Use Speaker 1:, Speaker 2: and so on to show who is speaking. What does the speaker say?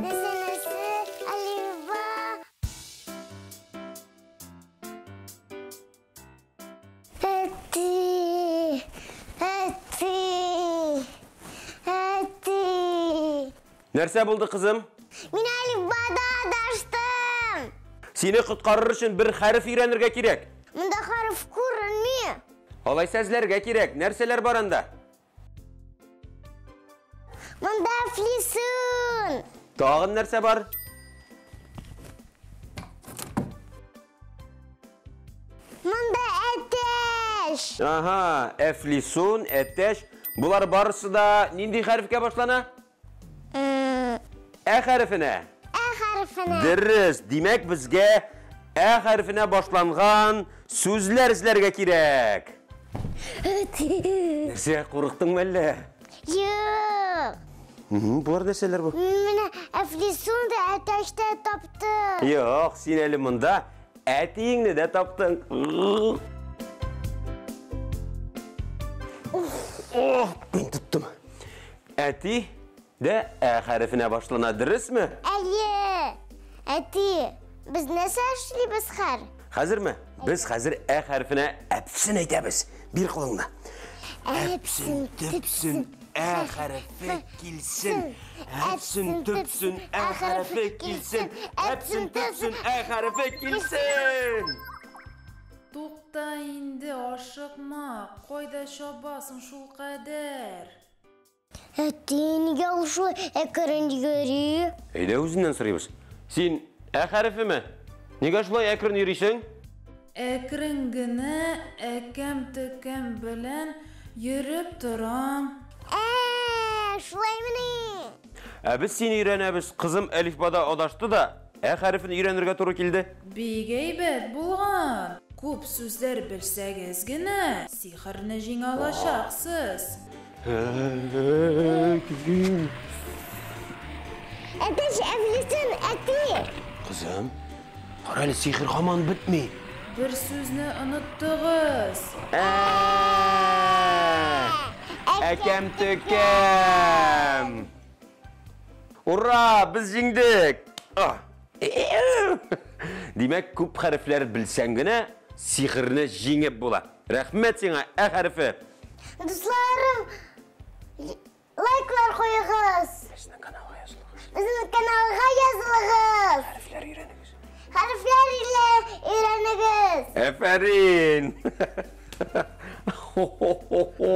Speaker 1: Нәрсә, нәрсә, әлифба. Әти, әти, әти.
Speaker 2: Нәрсә булды, кызым?
Speaker 1: Мин әлифбада адаштым.
Speaker 2: Сине коткарыр өчен бер хәреф өйрәнергә кирәк.
Speaker 1: Монда хәреф күренми.
Speaker 2: Алайса эзләргә кирәк. Нәрсәләр бар анда?
Speaker 1: Монда флисун.
Speaker 2: Тагын нәрсә бар?
Speaker 1: Монда әтәч.
Speaker 2: Ага, әфлисун, әтәч. Болар барысы да нинди хәрефкә башлана? Ә хәрефенә.
Speaker 1: Ә хәрефенә.
Speaker 2: Дөрес. Димәк, безгә Ә хәрефенә башланган сүзләр эзләргә кирәк. Нәрсә, курыктыңмы әллә?
Speaker 1: Юк.
Speaker 2: Болар нәрсәләр бу?
Speaker 1: Менә әфлисун да әтәч тә таптым.
Speaker 2: Юк, син әле монда әтиеңне дә таптың. Ох, мин тоттым. Әти дә Ә хәрефенә башлана, дөресме?
Speaker 1: Әйе. Әти, без нәрсә эшлибез хәр?
Speaker 2: Хәзерме? Без хәзер Ә хәрефенә әпсен әйтәбез. Бир кулыңны.
Speaker 1: Әпсен, төпсен,
Speaker 2: Ә хәрефе килсен. Әпсен, төпсен, Ә хәрефе килсен. Әпсен, төпсен, Ә хәрефе килсен.
Speaker 3: Тукта инде, ашыкма, кайда чабасың шулкадәр?
Speaker 1: Әти, нигә ул шулай әкрен йөри?
Speaker 2: Әйдә үзеннән сорыйбыз. Син Ә хәрефеме? Нигә шулай әкрен йөрисең?
Speaker 3: Әкрен генә, әкәм-төкәм белән йөреп торам.
Speaker 1: Ә, шулаймыни?
Speaker 2: Ә без сине өйрәнәбез. Кызым әлифбада адашты да, Ә хәрефен өйрәнергә туры килде.
Speaker 3: Бик әйбәт булган. Күп сүзләр белсәгез генә, сихерне җиңә алачаксыз.
Speaker 1: Әтәч әфлисун, әти!
Speaker 2: Кызым, кара әле, сихер һаман бетми.
Speaker 3: Бер сүзне оныттыгыз.
Speaker 2: Әкәм-төкәм. Ура, без җиңдек! Димәк, күп хәрефләр белсәң генә, сихерне җиңеп була. Рәхмәт сиңа, Ә хәрефе.
Speaker 1: Дусларым, лайклар куегыз.
Speaker 2: Безнең каналга язылыгыз.
Speaker 1: Безнең каналга язылыгыз.
Speaker 2: Хәрефләр өйрәнегез.
Speaker 1: Хәрефләр өйрәнегез.
Speaker 2: Әфәрин! Хо-хо-хо-хо!